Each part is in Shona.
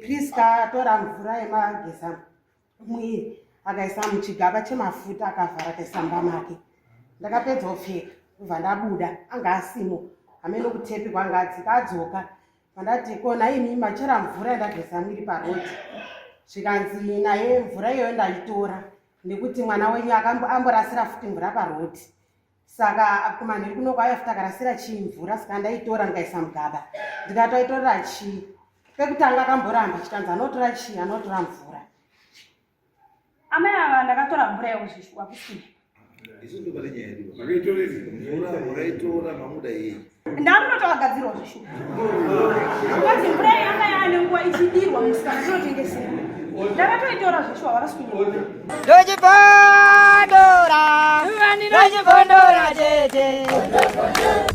Priska atora mvura yemageza mwiri akaisa muchigaba chemafuta akavhara akaisa mumba make. Ndakapedza kupfeka ndobva ndabuda, anga asimo hameno kutepi kwanga adzika adzoka. Pandati ko nhaimi machera mvura yandageza mwiri parodi, zvikanzi naye mvura iyoyo ndaitora nekuti mwana wenyu amborasira futi mvura parodi. Saka kumanheru kuno kwauya futi akarasira chii mvura, saka ndaitora ndikaisa mugaba ndikatoitorera chii. Pekutanga akamboramba chikanzi anotora chii, anotora mvura. Amai ava ndakatora mvura yeuzvishuwa kusina. Isu ndo pane nyaya yedu. Mvura muraitora mamuda yei? Ndamunotowagadzirawo zvishuwa. Kwanzi mvura iyi yanga yaane nguva ichidirwa musikana tinotengesera. Ndakatoitora zvishuwa varasi kunyora. Ndochibondora, ndochibondora tete.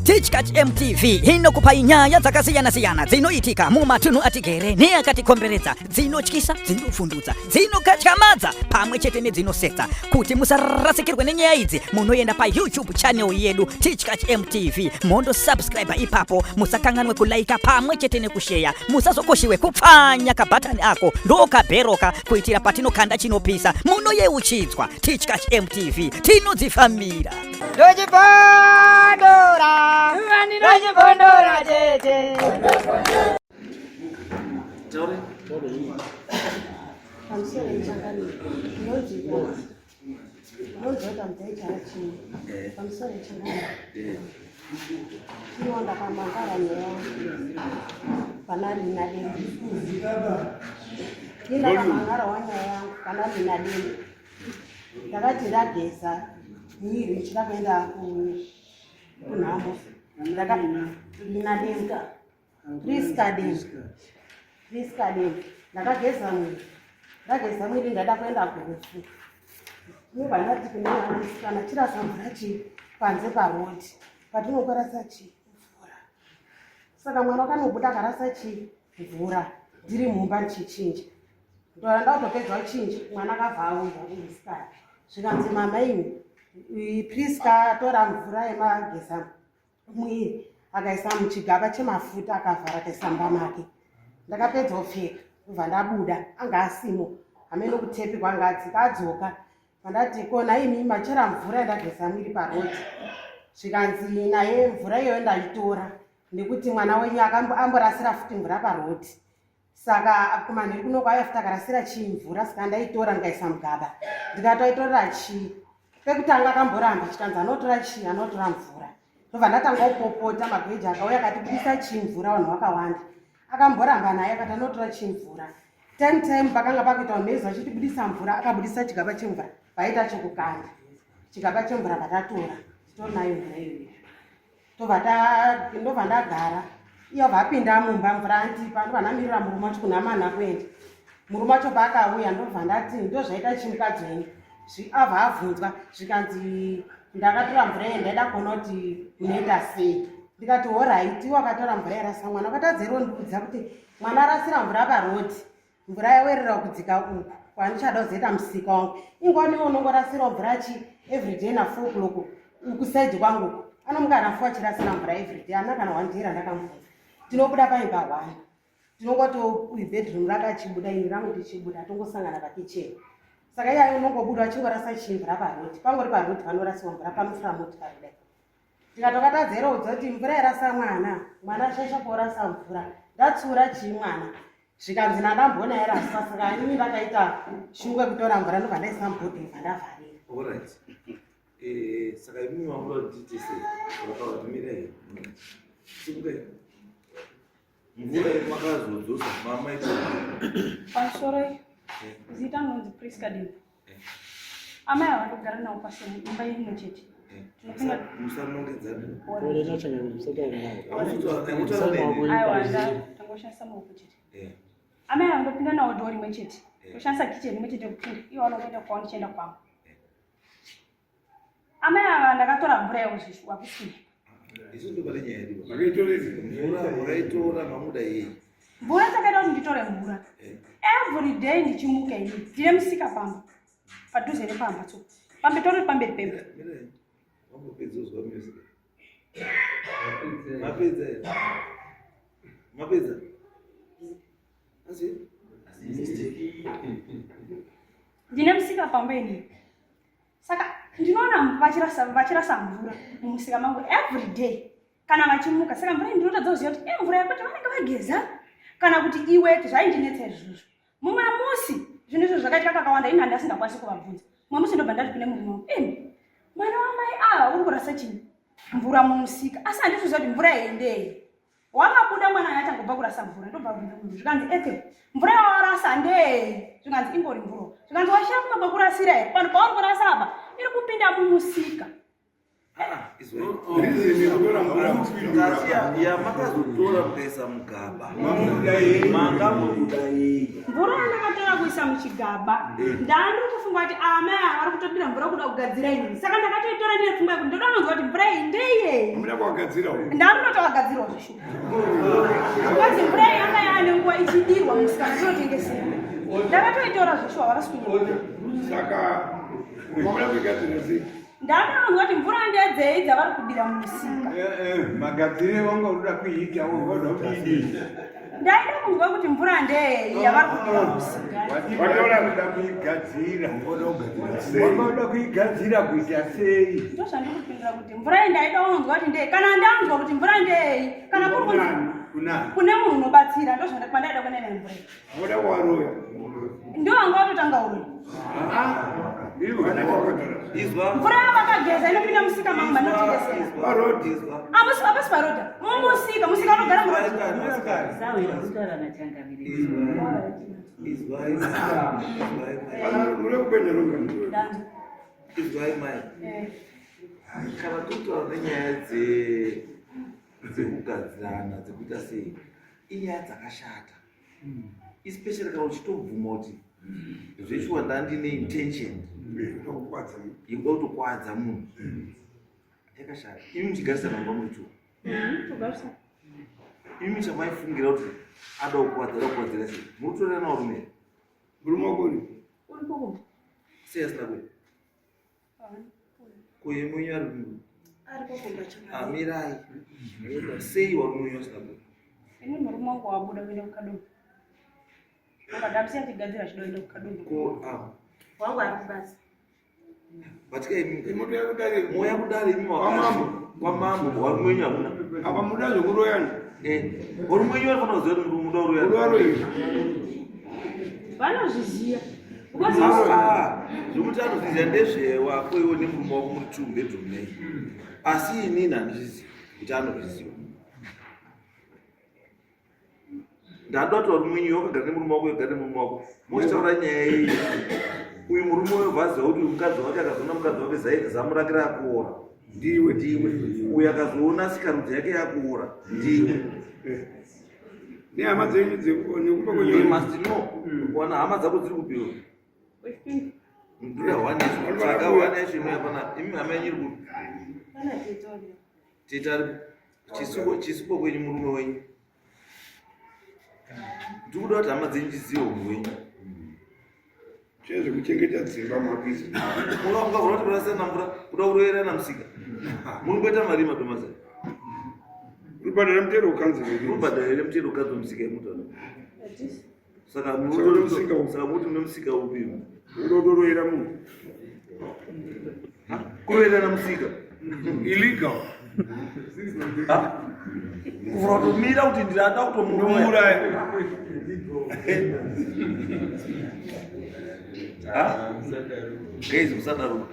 Tichkach MTV inokupai nyaya dzakasiyana-siyana dzinoitika mumatunhu atigere neakatikomberedza, dzinotyisa, dzinovhundutsa, dzinokatyamadza pamwe chete nedzinosetsa. Kuti musarasikirwe nenyaya idzi, munoenda paYouTube channel yedu Tichkach MTV, mondo subscribe ipapo, musakanganwe kulaika pamwe chete nekusheya, musazokoshiwe kupfanya kabhatani ako ndokabheroka kuitira patinokanda chinopisa munoyeuchidzwa. Tichkach MTV tinodzifambira. Ndochibondora, ndochibondora tete. Pamusoro ichangamire ndinonzi Tambudzai Charachini. Pamusoro ichangamire tinoona pamangara nyaya pana Rina Deni. Ndindakamangara wanyaya yangu pana Rina Deni. Ndakati ndageza mwiri ndichida kuenda kunhamo. Rina Deni. Priska Deni. Priska Deni. Ndakageza mwiri. Ndageza mwiri ndada kuenda kurufu. Ndobva ndati kune musikana chirasa mvura chii panze parodi. Patinokwarasa chii mvura. Saka mwana wakanobuda akarasa chii mvura. Ndiri mumba ndichichinja. Ndora ndakutopedza kuchinja mwana akabva auya musikana. Zvikanzi mama imi Priska tora mvura yemageza mwiri akaisa muchigaba chemafuta akavhara akaisa mumba make. Ndakapedza kupfeka ndobva ndabuda, anga asimo hameno kutepi kwanga adzika adzoka. Pandati ko nhaimi machera mvura yandageza mwiri parodi, zvikanzi naye mvura iyoyo ndaitora nekuti mwana wenyu amborasira futi mvura parodi. Saka kumanheru kuno kwauya futi akarasira chii mvura, saka ndaitora ndikaisa mugaba ndikatoitorera chii. Pekutanga akamboramba chikanzi anotora chii, anotora mvura. Ndobva ndatanga kupopota, magweji akauya akati budisa chii mvura, vanhu vakawanda. Akamboramba naye akati anotora chii mvura. Time time pakanga pakuita mhezi vachiti budisa mvura, akabudisa chigaba chemvura, vaita chekukanda chigaba chemvura vatatora, titori nayo mvura iyoyo. Ndobva ndagara iyo vapinda mumba mvura andipa, ndobva ndamirira murume wacho kunhamana kuenda. Murume wacho paakauya ndobva ndati ndozvaita chimukadzi wenyu. Abva abvunzwa zvikanzi ndakatora mvura iye ndaida kuona kuti munoita sei. Ndikati horaiti, iwe wakatora mvura yarasa mwana, wakatadza here kundiudza kuti mwana arasira mvura parodi, mvura yawerera kudzika uku kwandichada kuzoita musika wangu. Ingwani iwe unongorasirawo mvura chi everyday na 4 o'clock uku side kwangu uku. Anomuka na 4 achirasira mvura everyday, ana kana 1 day randakamubvunza. Tinobuda paimba 1. Tinongoti uyu bedroom rake achibuda, ini rangu ndichibuda, tongosangana pakitchen. Saka iye unongobuda achingorasa chimvura parodi. Pangori parodi panorasiwa mvura, panofura motikari kudai. Tikatokatadza here kuudza kuti mvura yarasa mwana, mwana ashaisha kuorasa mvura, ndatsiura chii mwana. Zvikanzi nandamboona yaraswa, saka ini ndakaita shungu yekutora mvura ndobva ndaisa mubhodhoro ndobva ndavharira. Alright. Saka imimi mamuda kuti tiite sei? Vakaura kuti mirai. Simukai. Mvura yemakazodzosa mama itora. Pamusoro zita ndinonzi Priska Dini. Amai ava ndogara navo pasi imba imwe chete. Tinopinda Musanongedzana. Aiwa, tangoshandisa maoko chete. Amai ava ndopinda navo dhoo rimwe chete. Toshandisa kitchen imwe chete kupinda. Ivo vanoenda kwavo ndichienda kwangu. Amai ava ndakatora mvura yeuzvishuwa kusina. Isu ndo pane nyaya yedu. Mvura muraitora mamuda yei? Mvura chakaita kuti nditore mvura. Every day ndichimuka ini. Ndine musika pamba. Padhuze nepamba tso. Pambe tori pamberi pemba. Wambopedza uzwa music. Mapedza. Mapedza. sei? Ndine musika pamba ini. Saka ndinoona vachirasa vachirasa mvura mumusika mangu every day kana vachimuka. Saka mvura iyi ndinotadza kuziva kuti imvura yekuti vanenge vageza kana kuti iweti. Zvaindinetsa izvozvo. Mumwe musi zvinhu izvo zvakaitika kakawanda, ini handasingakwanisi kuvabvunza. Mumwe musi ndobva ndati kune murume wangu, imi mwana wamai ava uri kurasa chii mvura mumusika, asi handisi kuziva kuti mvura iyi ndei. Wakabuda mwana aya achangobva kurasa mvura, ndobva bvunza munhu, zvikanzi ete mvura yawarasa ndei? Zvikanzi ingori mvura. Zvikanzi washaya kumwe kwekurasira here? Pano pauri kurasa apa iri kupinda mumusika. Yamakazotora mukaisa mugaba manga muri kudai? Mvura yandakatora kuisa muchigaba, ndandikufunga kuti amai ava vari kutodira mvura kuda kugadzira inini. Saka ndakatoitora ndine pfungwa yekuti ndoda kunonzwa kuti mvura iyi ndeyei. Muda kuwagadzira uyu. Ndandotovagadzirawo zvishuwa, because mvura iyi yanga yaane nguva ichidirwa musikana totengesera. Ndakatoitora zvishuwa, varasi kunyanya. Saka mamuda kuigadzira sei? Ndanonzwa kuti mvura ndedzei dzavari kudira mumusika. Magadzire wanga unoda kuiita, wanga kuidii? Ndaida kunzwa kuti mvura ndeyei yavari kudira mumusika. Wataura kuda kuigadzira, wanga uda kuigadzira kuita sei? Ndozvandiri kupindura kuti mvura iyi ndaida kunzwa kuti ndeyei. Kana ndanzwa kuti mvura ndeyei, kana kuri kunzi Kuna kune munhu unobatsira, ndozvandaida kuenda nayo mvura iyi. Voda kuwaroya. Ndio wanga watotanga uroyi. Izwa. Mvura yavakageza inopinda musika mangu manotengesera. Parodi. Amusi apasi parodha, mumusika, musika unogara murodhi. Izwai, izwai mai. Muri kukwenya ronga. Ndanzwa. Izwai mai. Kana totaura nenyaya dzekugadzirana, dzekuita sei, inyaya dzakashata, especially kana uchitobvuma kuti zveshuwa ndandine intention Kukwadza. yekuda kutokwadza munhu. Yakashata. Imi muchigarisana mumba muri two, Togarisa. imi chamaifungira kuti ada kukwadza, ada kukwadzira sei? Muri kutorerana varume here? Murume wako uri? Uri koko. Sei asina kuya? Kuye mwenyu ari Ari kokumba chakadai. Amirai, sei warume wenyu asina kuya? Ini murume wangu wabuda kuenda kukadumbu. Ukadamusiya achigadzira chidoenda kukadumbu. Ko ah, Wangu ari kubasa. Batika imi. Munoda kudare. Moya kudare imi. Kwamambo. Kwamambo, warume wenyu hamuna. Apa muda zvekuroyana. Eh, warume wenyu vanofanira kuziva kuti muda uroyana. Uroyana. Vanozviziva. Because Ah, zvekuti anozviziva ndezvewako iwe nemurume wako muri two bedroom nei, asi inini handizvizivi kuti anozviziva. Ndada kuti varume wenyu, wakagara nemurume wako, wagara nemurume wako, mochitaura nyaya iyi. Uyu murume uyu bvaziva kuti uyu mukadzi wake akazoona mukadzi wake zamu rake rakuora. Ndiwe. Ndiwe. Uyu akazoona sikarudzi yake yakuora, ndiwe. Nehama dzenyu nekumba You kwenyu. must know. Wana hama dzako dziri kupiwa. Wechipindu. Ndoda one yacho, tsvaga one yacho inouya pana imi. Hama yenyu iri kupi? Pana tetorio. Tete ari chisiko, chisiko kwenyu murume wenyu. Ndikuda kuti hama dzenyu dzizive unhu hwenyu. Chezvekuchengeta dzimba mabhizi. Mungagona kuti kurasana mvura, kuda kuroverana musika. Muri kuita mari madomasi? Uribhadhara mutero wekanzuru. Muribhadhara here mutero wekanzuru musika yemutaura? Saka Saka musika upi? Saka muti mune musika upi? Udodoroera munhu. Ha? Kuroverana musika. Illegal. Ha? Kuvhura kutomira kuti ndinoda kutomuroya. Unomuuraya. Ha? Guys, musadaro.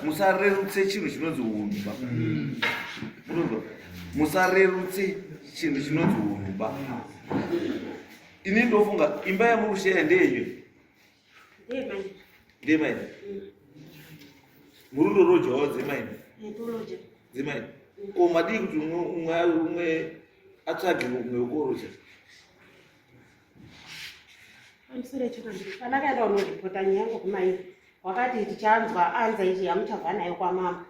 Musarerutse chinhu chinonzi unhu ba. Munonzwa? Musarerutse chinhu chinonzi unhu ba. Ini ndofunga imba yamuri kusheya ndeyenyu. Ndeye Ndemaini. Muri kutorojawo dzemaini. Etology. Dzemaini. Ko madii kuti umwe atsvage umwe wekoroja? Pamusoro chakandiri. Pandakaenda kunoripota nyaya yangu kumai, wakati tichanzwa anza ichi yamuchabva nayo kwamambo.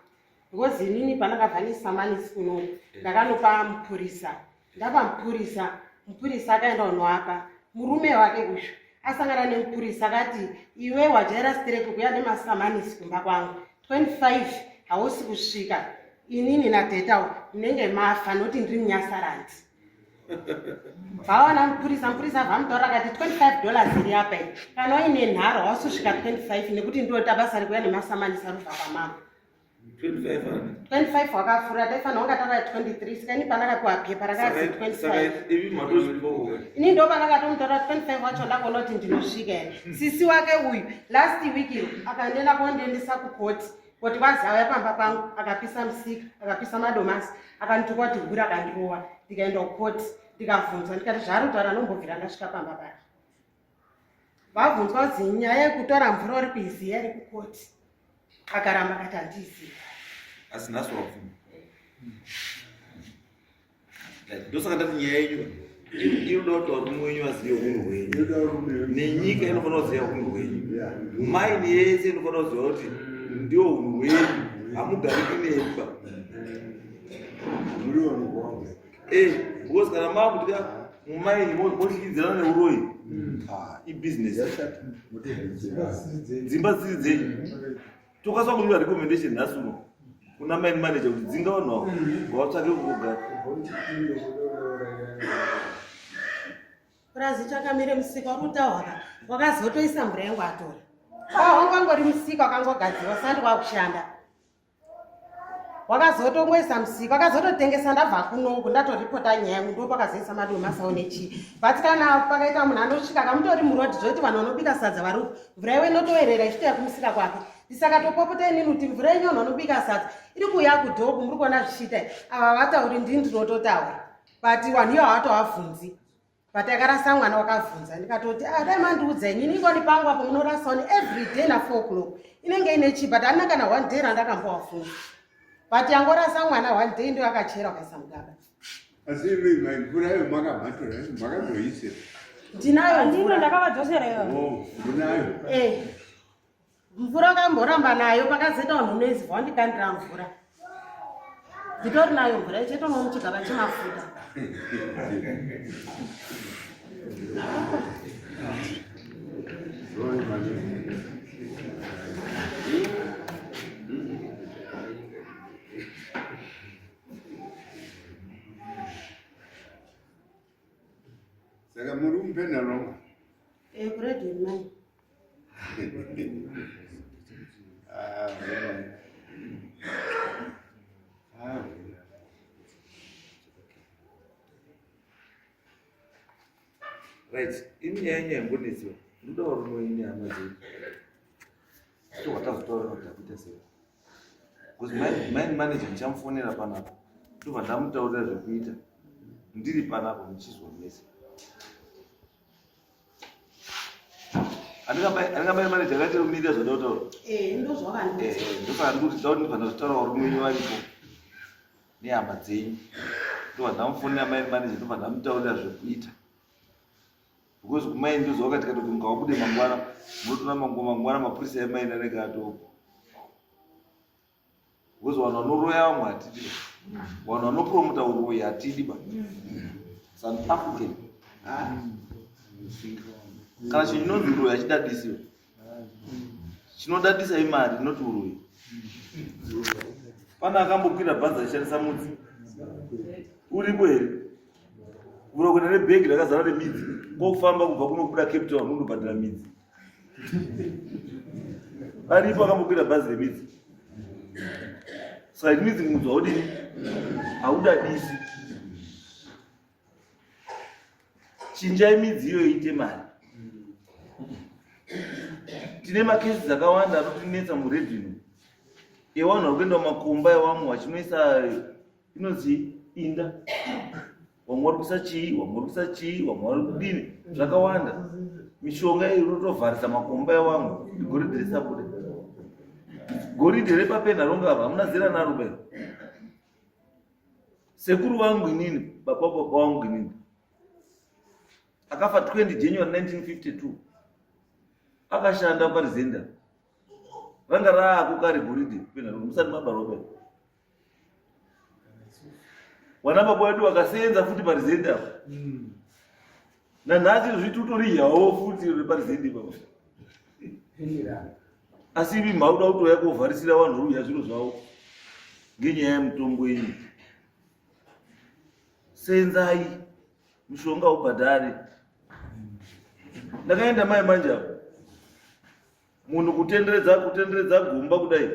Because inini pandakabva nesamanisi kuno, ndakanopa mupurisa. Ndapa mupurisa, mupurisa akaenda kunoapa murume wake uyu. Asangana nemupurisa akati, iwe wajaira stereki kuya nemasamanisi kumba kwangu. 25 hausi kusvika, inini natetawo munenge mafa, noti ndiri munyasarandi. Vaona mupurisa, mupurisa vamutaura akati 25 dollars iri apa iyi. Kana uine nharo hausosvika 25 nekuti ndota basa rekuya nemasamanisa rubva kwamama. 25 wakafura taifanira kunga tava 23 saka ini pandakapiwa pepa rakazi 25 ini ndo pandakatomutaura 25 wacho ndakuona kuti ndinosvika here sisi wake uyu last week iyo akandienda kondiendesa kukoti kuti kwazi auya pamba pangu akapisa musika akapisa madomasi akandituka kuti hura akandirowa ndikaenda kukoti ndikabvunzwa ndikati zvaari kutaura anombobvira ndasvika pamba pake vabvunzwa kuti nyaya yekutora mvura uri kuiziva iri kukoti akaramba akati handiizivi asi nhasi wabvuma ndosaka ndati nyaya yenyu inoda kuti varume wenyu vazive unhu hwenyu nenyika inofanira kuziva unhu hwenyu maini yese inofanira kuziva kuti ndio unhu hwenyu hamugariki nemba eh, because kana makuti mumaini motyidzirana neuroyi ah, ibusiness dzimba dziri dzenyu tokwanisa kunyora recommendation nhasi uno kuna mine manager kuti dzinga vanhu avo ngavatsvake kukugara purazi chakamire musika uri kutaura wakazotoisa mvura yangu atora wangangori musika wakangogadzirwa sandi wakushanda wakazotongoisa musika wakazototengesa ndabva kunoku ndatoripota nyaya yangu ndo pakazoisa madomasi awo nechii but kana pakaita munhu anosvika kamutori murodhi zvoti vanhu vanobika sadza vari uku mvura iwe inotoerera ichitoya kumusika kwake ndisaka topopota inini kuti mvura yenyu vanhu vanobika sadza iri kuuya kudhoku muri kuona zvichiita ava vatauri ndini ndinototaura but vanhu iyo havatovabvunzi but akarasa mwana wakavhunza ndikatoti ah, dai mandiudza inini ingoni pangu apo munorasa one every day na four o'clock inenge ine chii but handina kana one day randakambowavhunza but yangorasa mwana one day ndo akachera wakaisa mugaba asi imi mvura iyo makabhatora makazoisira ndinayo ndino ndakavadzosera iyo oh, munayo eh mvura wakamboramba nayo pakazoita vanhu noise vawandikandira mvura nditori nayo mvura ichitono muchigaba chemafuta Saka muri kumupenda ronga? Eh, kuredhi mai. Ah, ah, right ini nyaya yenyu yangonetsiwa ndoda varume wenyu nehama dzenyu towatazotaura kuti takuita sei because mine manager ndichamufonera panapa ndobva ndamutaurira zvekuita ndiri panapa muchizwa mese andingabai manager akaita kumirira zvandautaura eh, eh, ndosaka ndikuti ndakuti ndibva ndazvitaura varume wenyu varipo nehama dzenyu ndobva ndamufonera mine manager ndobva ndamutaurira zvekuita because kumaini ndoziva wakati katoti mukawabude mangwana munotoona mangwana mapurisa emaini anenge atopo because vanhu vanoroya vamwe hatidi ba vanhu vanopromota uroyi hatidi ba south african ah. kana chinhu chinonzi uroyi hachidadisiwe chinodadisa imari not uroyi pane akambokwira bhazi achishandisa mudzi uripo here vura kuenda nebhegi rakazara nemidzi kwokufamba kubva kunobuda cape town unobhadhara midzi aripo akambokwira bhazi remidzi saka it means mudzi haudini haudadisi chinjai midzi iyoyo iite mari tine makesi dzakawanda anotinetsa muredhino evanhu vari kuenda mumakomba evamwe vachinoisa inonzi inda vamwe vari kuisa chii vamwe vari kuisa chii vamwe vari kudini zvakawanda mishonga iyi unotovharisa makomba evamwe kuti goridhe risabude goridhe repapena rongava hamuna zera naro bai sekuru vangu inini baba baba vangu inini akafa 20 january 1952 akashanda parizenda ranga raako kare goridhe pena musati mabarwa bai wana baba wedu vakasenza futi parizende apa hmm. nanhasi zviti utoriyawo futi parizende ipapa asi imi mauda kutouya kovharisira vanhu ruya zviro zvavo ngenyaya yemutongo yenyu senzai. Mushonga ubhadhare. Ndakaenda mai manje apo. Munhu kutenderedza kutenderedza gomba kudai.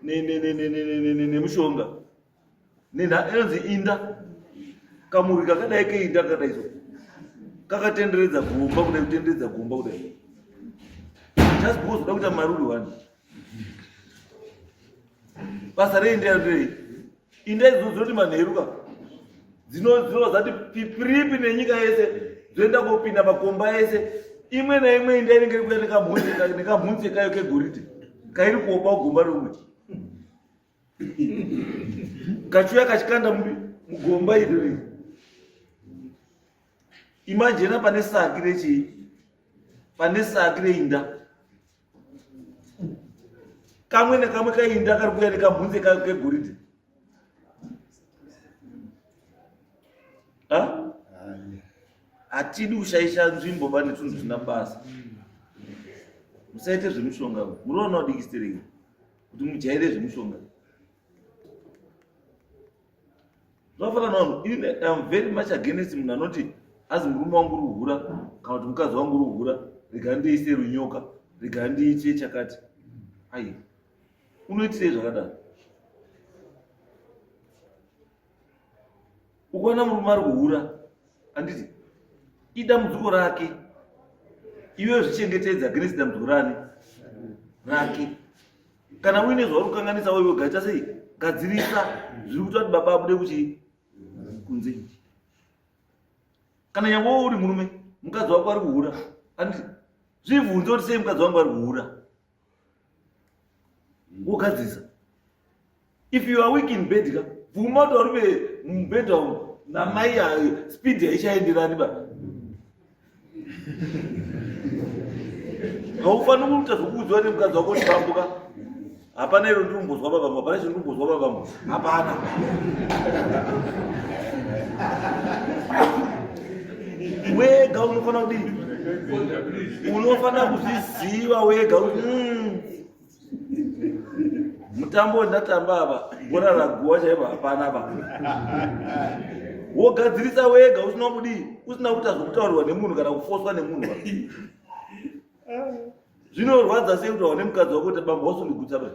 Nemushonga. Nenha inonzi inda. Kamuri kakadai keinda kakadai so. Kakatenderedza gomba kudai kutenderedza gomba kudai. Just because uda kuita mari uri one. Basa rei nderei? Inda idzodzo dzinoti manheru ka dzinova dzati pipiripi nenyika yese dzoenda kopinda makomba ese imwe naimwe inda inenge iri kuya nekamhunze kayo kegoridhe kairi kuopa kugomba rimwe kachiuya kachikanda mugomba iri imajena pane saki rechii pane saki reinda kamwe nekamwe kainda kari kuya nekamhunze kayo kegoridhe hatidi kushaisha nzvimbo pane tunhu zvisina basa musaite zvemushonga munoona udikisitereki kuti mujaire zvemushonga Zvakafanana vanhu ini am very much against munhu anoti azi murume wangu uri kuhura kana kuti mukadzi wangu uri kuhura rega ndiise runyoka rega ndiite chakati ai unoitirei zvakadaro ukaona murume ari kuhura handiti idambudziko rake iwe zvichengetedza against dambudziko rani rake kana uine zvauri kukanganisa wewe gaita sei gadzirisa zviri kuita kuti baba abude kuchii kunze kana nyange uri murume mukadzi wako ari kuhura anditi zvibvunze kuti sei mukadzi wangu ari kuhura wogadzirisa if you are weak in bed ka bvuma kuti varume mubhedha umu namai ayo speed haichaenderani ba haufaniri kuita zvokuudziwa nemukadzi wako kuti bambo ka hapana iro ndiri kumbozwa babambo hapana chiro ndiri kumbozwa babambo hapana wega unofanira kudii unofanira kuzviziva wega kuti mm. Mutambo wandatamba apa bhora raguwa chaipo hapana apa. Wogadzirisa wega usina kudii usina kuita zvokutaurirwa nemunhu kana kufoswa nemunhu. Zvinorwadza sei kutaura nemukadzi wako kuti bambo wasondigutsa ba.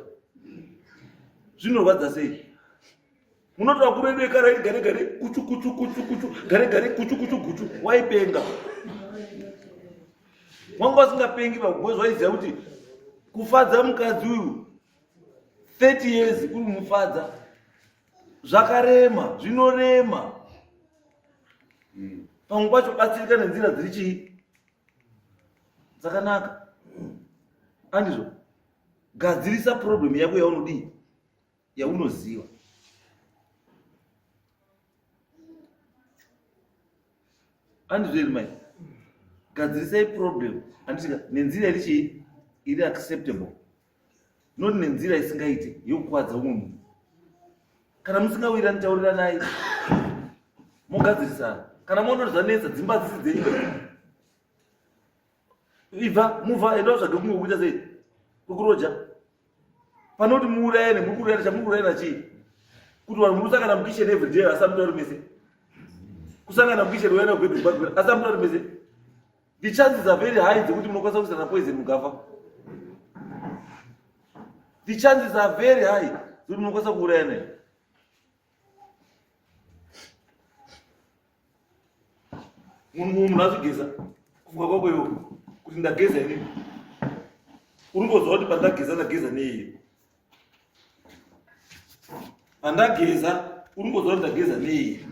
Zvinorwadza sei? Munoti vakuru vedu vekare vaiti gare gare kuchu kuchu kuchu kuchu gare gare kuchu kuchu guchu waipenga. Wangu vasingapengi because vaiziva kuti kufadza mukadzi uyu 30 years kuri kumufadza zvakarema zvinorema. Pamwe pacho batsirika nenzira dziri chii dzakanaka andizvo gadzirisa problem yako yaunodii yaunoziva andizvo here mai gadzirisai problem anditika nenzira iri chii iri acceptable not nenzira isingaite yekukwadza umwe munhu kana musingawirani tauriranai mogadzirisana kana maona kuti zvanetsa dzimba dzisi dzenyu ibva mubva enda utsvage kumwe kuita sei kwekuroja panoti muurayane muri kuurayana chamuri kuurayana chii kuti vanhu muri kusangana mukitchen every day asi amutauri mese kusangana mukitchen uyaenda kubedroom asi amutauri mese the chances are very high dzekuti munokwanisa kuisana poison mugafa the chances are very high dzekuti munokwanisa kuurayana munhu munhu azvigeza kufunga kwako iwe kuti ndageza inini uri ngozwa kuti pandageza ndageza nei pandageza uri ngozwa kuti ndageza nei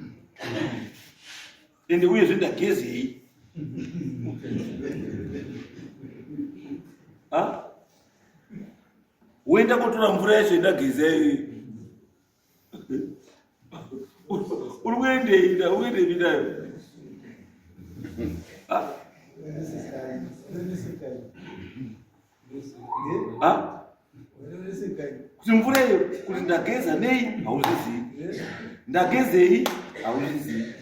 ende uyezve ndagezei woenda kotora mvura yacho yendageza iyoyo uri kuendei uri kuendepi nayo kuti mvura iyo kuti ndageza nei hauzvizivi ndagezei hauzvizivi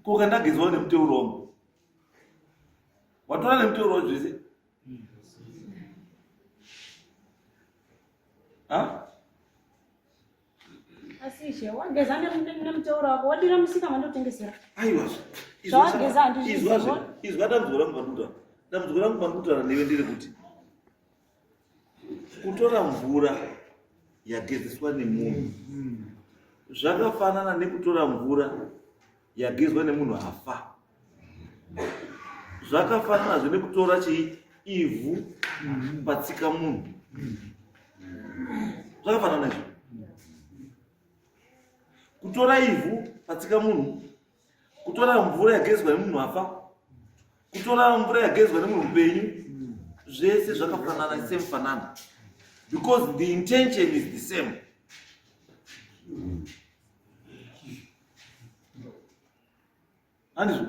ko kandagezawo nemuteuro wangu watora nemuteuro wacho zvese Asi ishe wageza nemuteuro wako wadira musika mandotengesera. Aiwa. Zvawageza handizvizivi. Izwa dambudziko rangu pandikutaura. Dambudziko rangu pandikutaura newe ndere kuti kutora mvura yagezeswa nemunhu zvakafanana nekutora mvura yagezwa nemunhu afa. Zvakafananazve nekutora chii ivhu patsika munhu. Zvakafanana izvo. Kutora ivhu patsika munhu, kutora mvura yagezwa nemunhu afa, kutora mvura yagezwa nemunhu mupenyu, zvese zvakafanana, same fanana, because the intention is the same. Handizvo?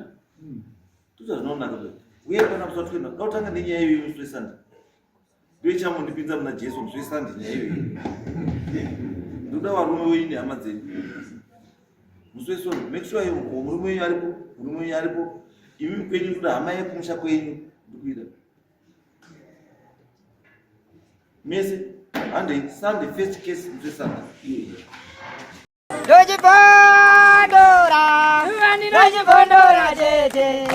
Tuta zvinonaka zve. Uye pana musi watuenda, dautanga nenyaya iyoyo musi weSunday. Ndiyo ichamundipinza muna Jesu musi weSunday nyaya iyoyo. Ndoda varume wenyu nehama dzenyu. Musi weSunday, make sure murume wenyu aripo, murume wenyu aripo. Imi kwenyu ndoda hama yekumusha kwenyu ndikuida. Mese, handei, Sunday first case musi weSunday iyoyo. Ndochibondora, ndochibondora tete.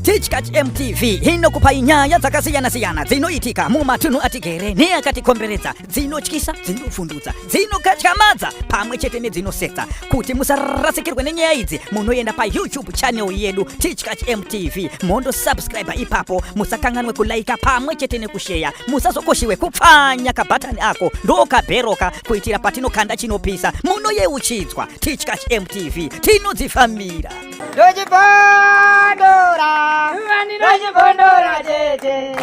Tichkach MTV inokupai nyaya dzakasiyana-siyana dzinoitika mumatunhu atigere neakatikomberedza, dzinotyisa, dzinovhundutsa, dzinokatyamadza pamwe chete nedzinosetsa. Kuti musarasikirwe nenyaya idzi, munoenda paYouTube channel yedu Tichkach MTV mondosubscribe ipapo. Musakanganwe kulaika pamwe chete nekusheya. Musazokoshiwe kupfanya kabhatani ako ndokabheroka kuitira patinokanda chinopisa munoyeuchidzwa. Tichkach MTV tinodzifambira. Ndochibondora, ndochibondora tete.